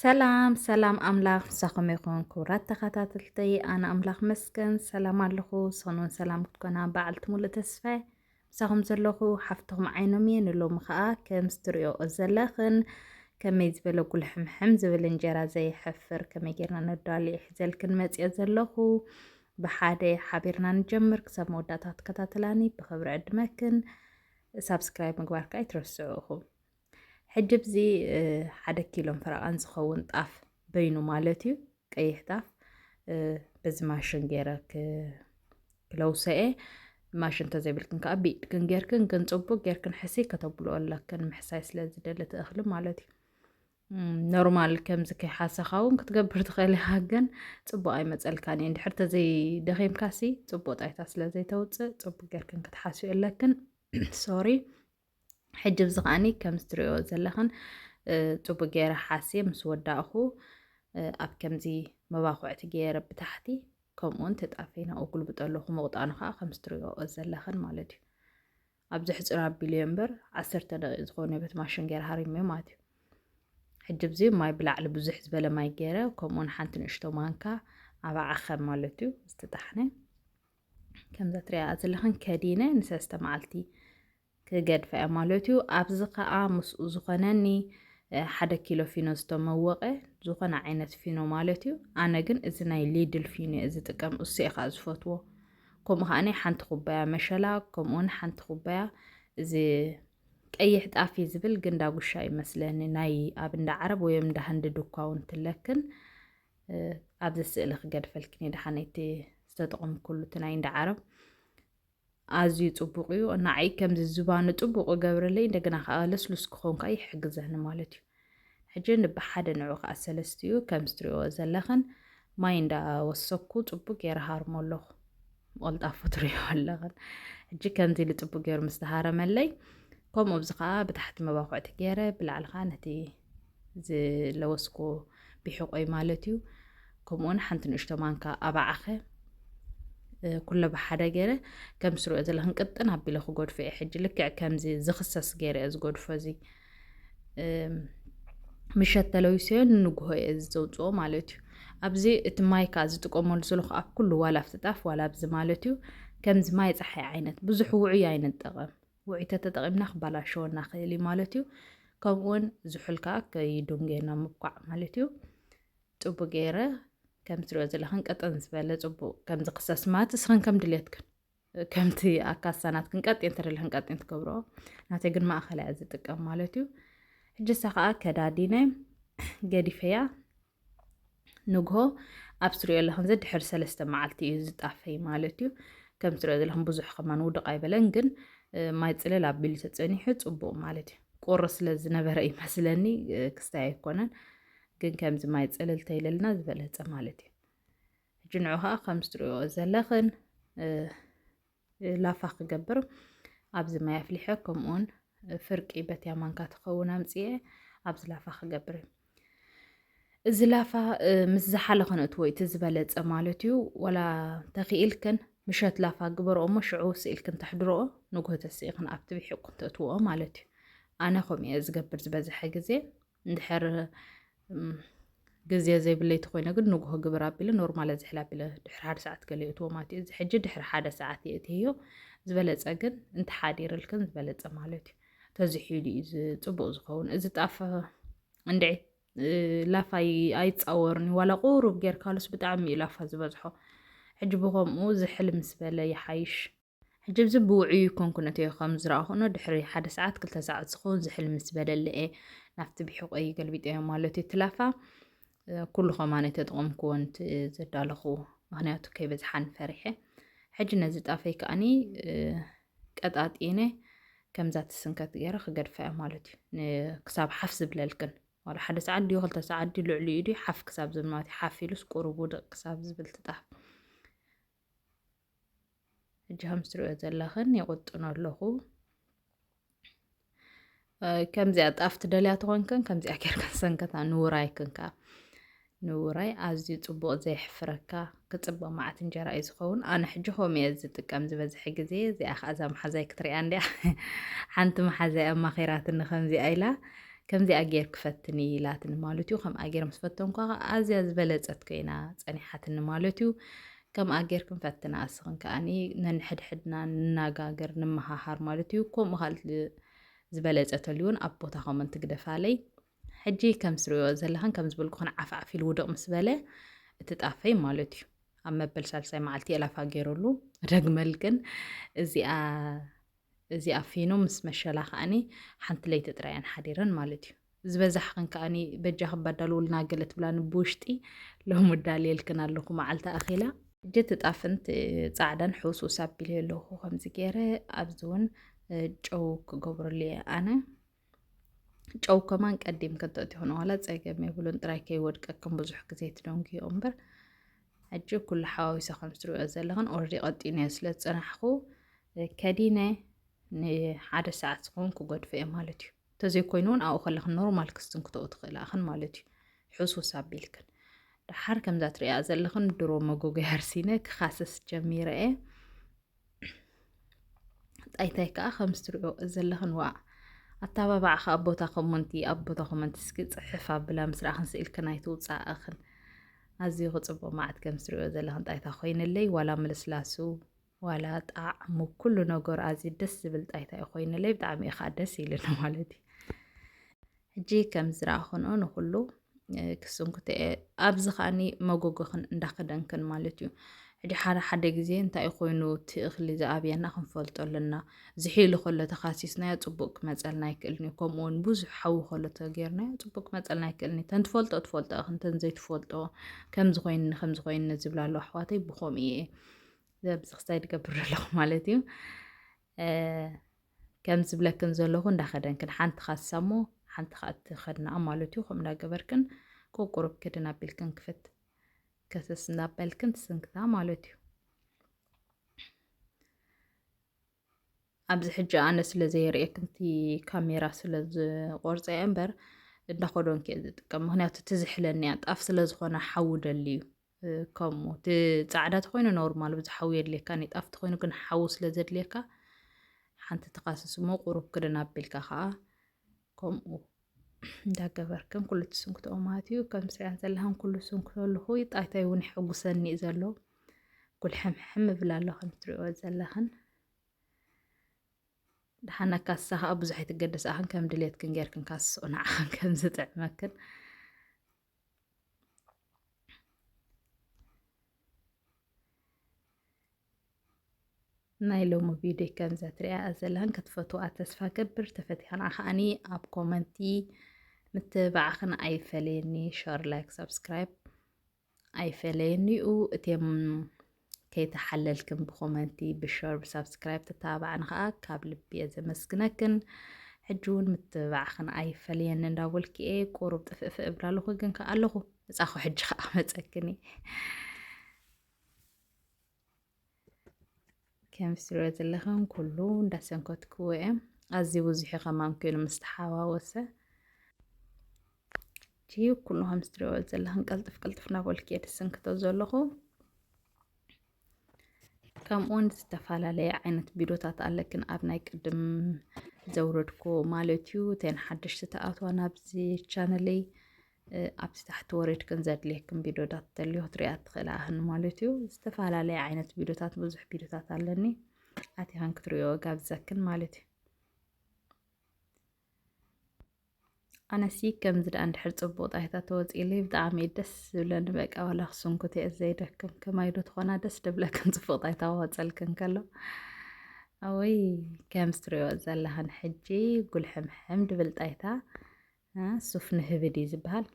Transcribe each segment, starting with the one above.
ሰላም ሰላም፣ ኣምላኽ ምሳኹም ይኹን ክቡራት ተኸታተልተይ። ኣነ ኣምላኽ መስገን ሰላም ኣለኹ። ስኽን እውን ሰላም ክትኮና በዓልቲ ሙሉእ ተስፋ ምሳኹም ዘለኹ ሓፍትኹም ዓይኖም እየ። ንሎሚ ኸኣ ከም ዝትርእዮ ዘለኽን ከመይ ዝበለ ጉልሕምሕም ዝብል እንጀራ ዘይሕፍር ከመይ ጌርና ነዳልዮ ሒዘልክን መጽየ ዘለኹ። ብሓደ ሓቢርና ንጀምር። ክሳብ መወዳእታ ክትከታተላኒ ብኽብሪ ዕድመክን ሳብስክራይብ ምግባር ከኣ ኣይትረስዑ ኢኹም። ሕጂ ብዚ ሓደ ኪሎን ፈረቓን ዝኸውን ጣፍ በይኑ ማለት እዩ፣ ቀይሕ ጣፍ በዚ ማሽን ገይረ ክለውሰኤ። ማሽን እንተዘይብልክን ከዓ ብኢድክን ጌርክን ግን ፅቡቅ ጌርክን ሕሲ ከተብልኦ ኣለክን፣ ምሕሳይ ስለ ዝደሊ እቲ እኽሊ ማለት እዩ። ኖርማል ከምዚ ከይሓሰኻ እውን ክትገብር ትኽእል ኢኻ፣ ግን ፅቡቅ ኣይመፀልካን እዩ። እንድሕር ተዘይደኺምካሲ ፅቡቅ ጣይታ ስለ ዘይተውፅእ ፅቡቅ ጌርክን ክትሓስዩ ኣለክን። ሶሪ። ሕጂ ብዚ ከዓኒ ከም ዝትሪኦ ዘለኽን ፅቡቅ ገይረ ሓስየ ምስ ወዳእኹ ኣብ ከምዚ መባኹዕቲ ገይረ ብታሕቲ ከምኡውን ተጣፈይና እጉልብጦ ኣለኹ። ምቕጣኑ ከዓ ከም ዝትሪኦ ዘለኽን ማለት እዩ። ኣብዚ ሕፅር ኣቢሉ እየ እምበር ዓሰርተ ደቂቕ ዝኾነ በቲ ማሽን ገይረ ሃሪመዮ ማለት እዩ። ሕጂ ብዚ ማይ ብላዕሊ ብዙሕ ዝበለ ማይ ገይረ ከምኡውን ሓንቲ ንእሽቶ ማንካ ኣባዓኸ ማለት እዩ። ዝተጣሕነ ከምዛ ትሪኣ ዘለኽን ከዲነ ንሰለስተ መዓልቲ ክገድፋ እያ ማለት እዩ። ኣብዚ ኸዓ ምስኡ ዝኾነኒ ሓደ ኪሎ ፊኖ ዝተመወቐ ዝኾነ ዓይነት ፊኖ ማለት እዩ። ኣነ ግን እዚ ናይ ሊድል ፊኖ እየ ዝጥቀም፣ እሱ እየ ኸዓ ዝፈትዎ። ከምኡ ኸዓ ሓንቲ ኩባያ መሸላ ከምኡውን ሓንቲ ኩባያ እዚ ቀይሕ ጣፍ እዩ ዝብል ግን ዳጉሻ ይመስለኒ፣ ናይ ኣብ እንዳ ዓረብ ወይ እንዳ ህንዲ ድኳውን ትለክን። ኣብዚ ስእሊ ክገድፈልክን እየ ደሓነይቲ ዝተጠቐምኩሉ እቲ ናይ እንዳ ዓረብ። ኣዝዩ ጽቡቕ እዩ። ንዓይ ከምዚ ዝባኑ ጽቡቕ ይገብረለይ፣ እንደገና ከኣ ለስሉስ ክኸውን ከኣ ይሕግዘኒ ማለት እዩ። ሕጂ ንብሓደ ንዑ ከኣ ሰለስቲኡ ከም ዝትሪእዎ ዘለኽን ማይ እንዳወሰኩ ጽቡቅ ገይረ ሃርሞ ኣለኹ። ቀልጣፉ ትሪእዎ ኣለኽን። ሕጂ ከምዚ ኢሉ ጽቡቅ ገይሩ ምስ ተሃረመለይ፣ ከምኡ ኣብዚ ከኣ ብታሕቲ መባኹዕቲ ገይረ ብላዕሊ ከኣ ነቲ ዝለወስኩ ቢሕቆይ ማለት እዩ። ከምኡውን ሓንቲ ንእሽቶ ማንካ ኣባዓኸ ኩለ ብሓደ ገይረ ከም ስርኦ ዘለኽን ቅጥን ኣቢለ ክጎድፎ እየ። ሕጂ ልክዕ ከምዚ ዝኽሰስ ገይረ እየ ዝጎድፎ። እዚ ምሸት ተለዊሰዮ ንንግሆ እየ ዘውፅኦ ማለት እዩ። ኣብዚ እቲ ማይ ከዓ ዝጥቀመሉ ዘለኹ ኣብ ኩሉ ዋላ ኣብቲ ጣፍ ዋላ ኣብዚ ማለት እዩ። ከምዚ ማይ ፀሓይ ዓይነት ብዙሕ ውዑይ ኣይንጠቐም። ውዑይ ተተጠቒምና ክባላሸወና ክእል እዩ ማለት እዩ። ከምኡውን ዝሑል ከዓ ከይዱን ጌርና ምብኳዕ ማለት እዩ። ጽቡቅ ገይረ ከም ትሪኦ ዘለኽን ቅጥን ዝበለ ጽቡቅ ከም ዝኽሰስ ማለት እስኽን ከም ድልየትክን ከምቲ ኣካሳናትክን ቀጢን ተደለኽን ቀጢን ትገብሮ። ናተይ ግን ማእኸል እያ ዝጥቀም ማለት እዩ። ሕጂ እሳ ከዓ ከዳዲነ ገዲፈያ ንግሆ ኣብ ትሪኦ ኣለኽን ዘድሕር ሰለስተ መዓልቲ እዩ ዝጣፈይ ማለት እዩ። ከም ትሪኦ ዘለኽን ብዙሕ ከማን ውድቕ ኣይበለን ግን ማይ ፅልል ኣቢሉ ተፀኒሑ ፅቡቕ ማለት እዩ። ቁሪ ስለ ዝነበረ ይመስለኒ ክስታይ ኣይኮነን። ግን ከምዚ ማይ ፅልል ተይለልና ዝበለፀ ማለት እዩ። ሕጂ ንዑ ከዓ ከም ዝትሪኦ ዘለኽን ላፋ ክገብር ኣብዚ ማይ ኣፍሊሐ ከምኡውን ፍርቂ በትያ ማንካ ትኸውን ኣምፅኤ ኣብዚ ላፋ ክገብር እዩ። እዚ ላፋ ምስ ዝሓለ ከነእትዎ እቲ ዝበለፀ ማለት እዩ። ዋላ ተኽኢልክን ምሸት ላፋ ግበርኦ እሞ ሽዑ ስኢልክን ተሕድርኦ ንግሆ ተስኢኽን ኣብቲ ቢሒቁን ተእትውኦ ማለት እዩ። ኣነ ከምኡ እየ ዝገብር ዝበዝሐ ግዜ። እንድሕር ግዜ ዘይብለይ ተኮይነ ግን ንግሆ ግብር ኣቢለ ኖርማል ዝሕል ኣቢለ ድሕሪ ሓደ ሰዓት ገለ የእትዎ ማለት እዩ። እዚ ሕጂ ድሕሪ ሓደ ሰዓት የእትዮ ዝበለፀ ግን እንተሓዲርልክን ዝበለፀ ማለት እዩ። ተዝሒሉ እዩ ጽቡቕ ዝኸውን። እዚ ጣፍ እንድዒ ላፋ ኣይፃወርን እዩ። ዋላ ቁሩብ ጌርካሉስ ብጣዕሚ እዩ ላፋ ዝበዝሖ። ሕጂ ብኸምኡ ዝሕል ምስ በለ ይሓይሽ። ሕጂ እዚ ብውዑይ ይኮንኩ ነትዮ ከም ዝረኣኹኖ ድሕሪ ሓደ ሰዓት ክልተ ሰዓት ዝኸውን ዝሕል ምስ በለለ እየ ናብቲ ብሒቆይ ገልቢጠዮ ማለት እዩ። እቲ ላፋ ኩሉ ከማን ኣይተጠቐምኩዎን ዘዳለኹ ምክንያቱ ከይበዝሓን ፈሪሐ። ሕጂ ነዚ ጣፈይ ከኣኒ ቀጣጢነ ከምዛ ትስንከት ገይረ ክገድፋ እየ ማለት እዩ። ክሳብ ሓፍ ዝብለልክን ዋላ ሓደ ሰዓት ድዩ ክልተ ሰዓት ድዩ ልዕሊኡ ድዩ ሓፍ ክሳብ ዝብል ማለት እዩ። ሓፍ ኢሉስ ቁሩብ ውድቕ ክሳብ ዝብል ትጣፍ። ሕጂ ከም ትሪኦ ዘለኽን ይቕጥኖ ኣለኹ። ከምዚኣ ጣፍ ትደልያ ተኾንክን ከምዚኣ ጌርክን ሰንከታ ንውራይክን ከኣ ንውራይ ኣዝዩ ጽቡቕ ዘየሕፍረካ ክጽብቕ መዓት እንጀራ እዩ ዝኸውን። ኣነ ሕጂ ከምኡ እየ ዝጥቀም ዝበዝሐ ግዜ። እዚኣ ከኣ እዛ መሓዛይ ክትሪኣ እንድያ ሓንቲ መሓዛይ ኣማኺራትኒ ከምዚኣ ኢላ ከምዚኣ ጌር ክፈትኒ ኢላትኒ ማለት እዩ። ከምኣ ጌር ምስ ፈተንኳ ከዓ ኣዝያ ዝበለጸት ኮይና ጸኒሓትኒ ማለት እዩ። ከምኣ ጌር ክንፈትና ኣስኽን ከኣኒ ነንሕድሕድና ንናጋገር ንመሃሃር ማለት እዩ። ከምኡ ካልእ ዝበለጸ ተልዩን ኣብ ቦታ ኮመንት ግደፋለይ። ሕጂ ከም ዝሪኦ ዘለኽን ከም ዝበልኩኽን ዓፍዓፍ ኢሉ ውድቕ ምስ በለ እቲ ጣፈይ ማለት እዩ። ኣብ መበል ሳልሳይ መዓልቲ የላፋ ገይሩሉ። ደግመልክን እዚኣ እዚ ኣፊኑ ምስ መሸላ ከኣኒ ሓንቲ ለይቲ ጥራይ እየን ሓዲረን ማለት እዩ። ዝበዛሕኽን ከኣኒ በጃኽን ባዳልውልና ገለ ትብላኒ ብውሽጢ ሎሚ ዳልየልክን ኣለኹ መዓልቲ ኣኺላ። ሕጂ እቲ ጣፍን እቲ ጻዕዳን ሕውስውስ ኣቢለ ኣለኹ ከምዚ ገይረ ኣብዚ እውን እ፣ ጨው ክገብረሉ እየ ኣነ። ጨው ከማን ቀዲም ከተእትዮ ንዋላ ጸገም የብሉን፣ ጥራይ ከይወድቀክን ብዙሕ ግዜ ትደንጉዮ እምበር። ሕጂ ኩሉ ሓዋዊሰ ከም ትሪኦ ዘለኽን ኦልሬዲ ቀጢነ ስለ ዝጸናሕኩ እ፣ ከዲነ ንሓደ ሰዓት ዝኸውን ክገድፎ እየ ማለት እዩ። እንተዘይኮይኑ እውን ኣብኡ ከለኽን ኖርማል ክስትንክተኡ ትኽእላ ኢኽን ማለት እዩ። ሕሱስ ኣቢልክን። ደሓር ከምዛ ትሪኣ ዘለኽን ድሮ መጎጎ ሃርሲነ ክኻስስ ጀሚረ እየ። ጣይታይ ከዓ ከም ትሪኦ ዘለኽን ዋ ኣተባባዕ ከዓ ኣብ ቦታ ኮመንቲ ኣብ ቦታ ኮመንቲ እስኪ ፅሕፍ ኣብላ ምስ ረኣኽን ስኢልክን ኣይትውፃእኽን። ኣዝዩ ክፅቡቕ መዓት ከም ትሪኦ ዘለኽን ጣይታ ኮይንለይ ዋላ ምልስላሱ ዋላ ጣዕሙ ኩሉ ነገሩ ኣዝዩ ደስ ዝብል ጣይታ እዩ ኮይንለይ ብጣዕሚ እዩ ከዓ ደስ ኢሉኒ ማለት እዩ። ሕጂ ከም ዝረኣኹንኦ ንኹሉ እ፣ ክስንኩተ እየ ኣብዚ ከኣኒ መጎጎኽን እንዳኸደንክን ማለት እዩ። ሕጂ ሓደ ሓደ ግዜ እንታይ እዩ ኮይኑ እቲ እኽሊ ዝኣብየና ክንፈልጦ ኣለና። ዝሒሉ ከሎ ተኻሲስናዮ ጽቡቅ ክመጸልና ኣይክእልን እዩ። ከምኡ እውን ብዙሕ ሓዊ ከሎ ተገይርናዮ ጽቡቅ ክመጸልና ኣይክእልን እዩ። ተን ትፈልጦ ትፈልጦ ኢኽን ተን ዘይትፈልጦ ከምዚ ኮይንኒ ከምዚ ኮይንኒ ዝብላ ኣለዋ ኣሕዋተይ ብኸምኡ እየ ዘብዚ ክሳይ ድገብር ዘለኹ ማለት እዩ። እ፣ ከም ዝብለክን ዘለኹ እንዳኸደንክን ሓንቲ ካሳ እሞ ሓንቲ ከዓ ትኸድና ማለት እዩ። ከምኡ እንዳገበርክን ቁቁሩብ ክድን ኣቢልክን ክፍት ከሰስ እንዳበልክን ትስንክታ ማለት እዩ። ኣብዚ ሕጂ ኣነ ስለ ዘየርእየክን እቲ ካሜራ ስለ ዝቆርፀ እየ እምበር እንዳኸደንኩ እየ ዝጥቀም። ምክንያቱ ትዝሕለኒ እያ ጣፍ ስለ ዝኾነ ሓዊ ደሊ እዩ። እ፣ ከምኡ እቲ ጻዕዳ ተኮይኑ ኖርማል ብዙሕ ሓዊ የድልየካ፣ ንጣፍ ተኮይኑ ግን ሓዊ ስለ ዘድልየካ ሓንቲ ተኻስስ እሞ ቁሩብ ክድን ኣቢልካ ከዓ ከምኡ እንዳገበርክን ኩሉ ትስንክትኦ ማለት እዩ። ከም ስሪያን ዘለኽን ኩሉ ስንክቶ ኣለኹ። ጣይታይ እውን ይሕጉሰኒ እዩ ዘሎ። ጉልሕምሕም እብል ኣሎ ከም ትሪኦ ዘለኽን። ደሓን ኣካስሳ ከዓ ብዙሕ ኣይትገደስ ኣኽን ከም ድሌትክን ጌርክን ካስስኦ ንዓኽን ከም ዝጥዕመክን። ናይ ሎሚ ቪድዮ ከምዛ ትሪኣ ዘለኽን ክትፈትዋ ተስፋ ገብር። ተፈቲኻ ንዓ ከዓኒ ኣብ ኮመንቲ ምትብባዕኽን ኣይፈለየኒ። ሸር፣ ላይክ፣ ሳብስክራይብ ኣይፈለየኒ እዩ። እቴም ከይተሓለልክን ብኮመንቲ፣ ብሸር፣ ብሳብስክራይብ ትተባባዕኒ ከዓ ካብ ልቢ እየ ዘመስግነክን። ሕጂ እውን ምትብባዕኽን ኣይፈለየኒ እንዳበልኩ እየ። ቁሩብ ጥፍእፍእ እብል ኣለኹ ግን ከዓ ኣለኹ። መጻኹ ሕጂ ከዓ መጸክን እየ። ከም ትሪኦ ዘለኽን ኩሉ እንዳሰንከትክዎ እየ። ኣዝዩ ብዙሕ እዩ ከማን ኮይኑ ምስ ተሓዋወሰ። እቲ ኩሉ ከም ትሪኦ ዘለኽን ቅልጥፍ ቅልጥፍ እናበልኩ እየ ዝስንክቶ ዘለኹ። ከምኡውን ዝተፈላለየ ዓይነት ቪድዮታት ኣለክን ኣብ ናይ ቅድም ዘውረድኩ ማለት እዩ። እተን ሓደሽቲ ተኣትዋ ናብዚ ቻነለይ እ፣ ኣብዚ ታሕቲ ወሪድክን ዘድልየክን ቪድዮታት ተልዮ ክትሪኣ ትኽእላ ኣኽን ማለት እዩ። ዝተፈላለየ ዓይነት ቪድዮታት፣ ብዙሕ ቪድዮታት ኣለኒ። ኣቲኽን ክትሪኦ ጋብዘክን ማለት እዩ። ኣነሲ ከምዚ ደኣ እንድሕር ጽቡቕ ጣይታ ተወጺእለይ ብጣዕሚ እዩ ደስ ዝብለኒ። በቃ ዋላ ክስንኩት እየ ዘይደክም። ከማይ ዶ ትኾና ደስ ደብለክን ጽቡቕ ጣይታ ወጸልክን ከሎ። ኣወይ ከምዚ ትሪኦ ዘለኽን ሕጂ ጉልሕምሕም ድብል ጣይታ እ፣ ሱፍ ንህቢ ድዩ ዝበሃል?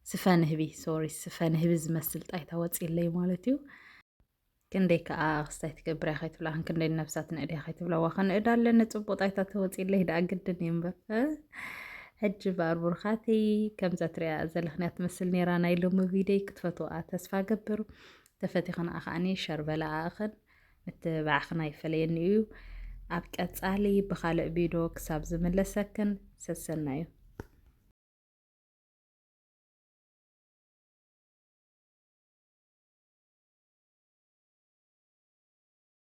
ስፈ ንህቢ፣ ሶሪ፣ ስፈ ንህቢ ዝመስል ጣይታ ወፂለይ ማለት እዩ። ክንደይ ከዓ ክስታይ ትገብር እያ ከይትብላ፣ ክንደይ ነብሳ ትንእድ እያ ከይትብላ፣ ዋ ክንእድ ኣለኒ፣ ፅቡቅ ጣይታ ተወፂለይ ደኣ ግድን እዩ እምበር። እ፣ ሕጂ በኣር ቡርኻተይ፣ ከምዛ ትሪኣ ዘለኽንያ ትመስል ነይራ ናይ ሎሚ ቪድዮይ። ክትፈትዋ ተስፋ ገብር። ተፈቲኽን ከዓኒ ሸር በላ ኣእኽን። ምትብባዕኽን ኣይፈለየኒ እዩ። ኣብ ቀጻሊ ብኻልእ ቪድዮ ክሳብ ዝምለሰክን ሰሰናዩ።